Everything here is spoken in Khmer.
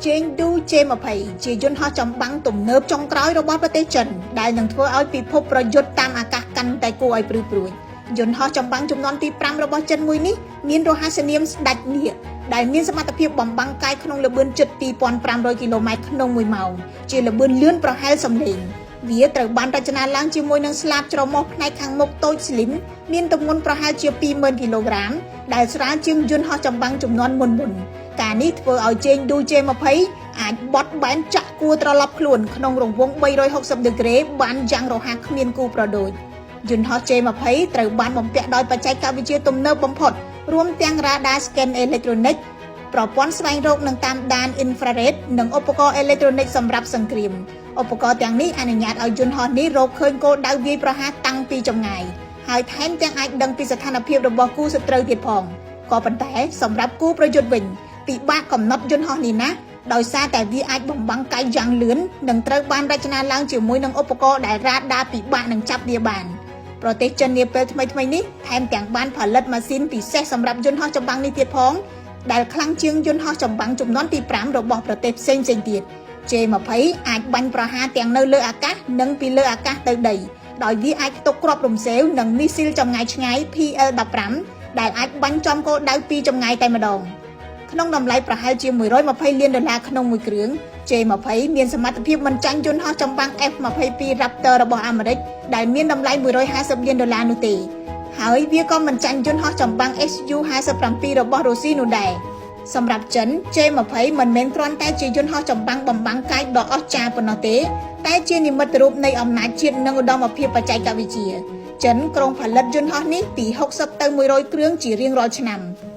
Chengdu J20 ជាយន្តហោះចម្បាំងទំនើបចុងក្រោយរបស់ប្រទេសចិនដែលនឹងធ្វើឲ្យពិភពប្រយុទ្ធតាមអាកាសកាន់តែគួរឲ្យព្រឺព្រួចយន្តហោះចម្បាំងជំនាន់ទី5របស់ចិនមួយនេះមានរហស្សនាមស្ដេចនាគដែលមានសមត្ថភាពបំបាំងកាយក្នុងល្បឿនជិត2500គីឡូម៉ែត្រក្នុង1ម៉ោងជាល្បឿនលឿនប្រហែលសំឡេងវាត្រូវបានរចនាឡើងជាមួយនឹងស្លាបច្រមុះផ្នែកខាងមុខតូចស្លីមមានទម្ងន់ប្រហែលជា20000គីឡូក្រាមដែលស្រាលជាងយន្តហោះចម្បាំងជំនាន់មុនមុនៗការនេះធ្វើឲ្យ Chengdu J20 អាចបត់បែនចាក់គួរត្រឡប់ខ្លួនក្នុងរង្វង់360ដឺក្រេបានយ៉ាងរហ័សគ្មានគូប្រដូចយន្តហោះ J20 ត្រូវបានបំពាក់ដោយបច្ចេកវិទ្យាទំនើបបំផុតរួមទាំងរ៉ាដាស្កេនអេឡិចត្រូនិកប្រព័ន្ធស្វែងរកនិងតាមដានអ៊ីនហ្វ្រារ៉េតនិងឧបករណ៍អេឡិចត្រូនិកសម្រាប់សង្គ្រាមឧបករណ៍ទាំងនេះអនុញ្ញាតឲ្យយន្តហោះនេះរកឃើញគោលដៅវាយប្រហារតាំងពីចម្ងាយហើយថែមទាំងអាចដឹងពីស្ថានភាពរបស់គូសត្រូវទៀតផងក៏ប៉ុន្តែសម្រាប់គូប្រយុទ្ធវិញពិបាកកំណត់យន្តហោះនេះណាស់ដោយសារតែវាអាចបំបាំងកាយយ៉ាងលឿននិងត្រូវបានរចនាឡើងជាមួយនឹងឧបករណ៍ដែលរ៉ាដាពិបាកនឹងចាប់វាបានប្រទេសចិននាពេលថ្មីៗនេះថែមទាំងបានផលិតម៉ាស៊ីនពិសេសសម្រាប់យន្តហោះចម្បាំងនេះទៀតផងដែលខ្លាំងជាងយន្តហោះចម្បាំងជំនាន់ទី5របស់ប្រទេសផ្សេងៗទៀត J20 អាចបាញ់ប្រហារទាំងនៅលើអាកាសនិងពីលើអាកាសទៅដីដោយវាអាចផ្ទុកគ្រាប់រំសេវនិងមីស៊ីលចម្ងាយឆ្ងាយ PL15 ដែលអាចបាញ់ចំគោលដៅពីចម្ងាយតែម្ដងក្នុងតម្លៃប្រហែលជា120លានដុល្លារក្នុងមួយគ្រឿង J20 មានសមត្ថភាពមិនចាញ់យន្តហោះចម្បាំង F-22 Raptor របស់អាមេរិកដែលមានតម្លៃ150លានដុល្លារនោះទេហើយវាក៏មិនចាញ់យន្តហោះចម្បាំង Su-57 របស់រុស្ស៊ីនោះដែរសម្រាប់ចិន J20 មិនមែនគ្រាន់តែជាយន្តហោះចម្បាំងបំបាំងកាយដ៏អស្ចារ្យប៉ុណ្ណោះទេតែជានិមិត្តរូបនៃអំណាចជាតិនិងឧត្តមភាពបច្ចេកវិទ្យាចិនក្រុងផលិតយន្តហោះនេះពី60ទៅ100គ្រឿងជារៀងរាល់ឆ្នាំ។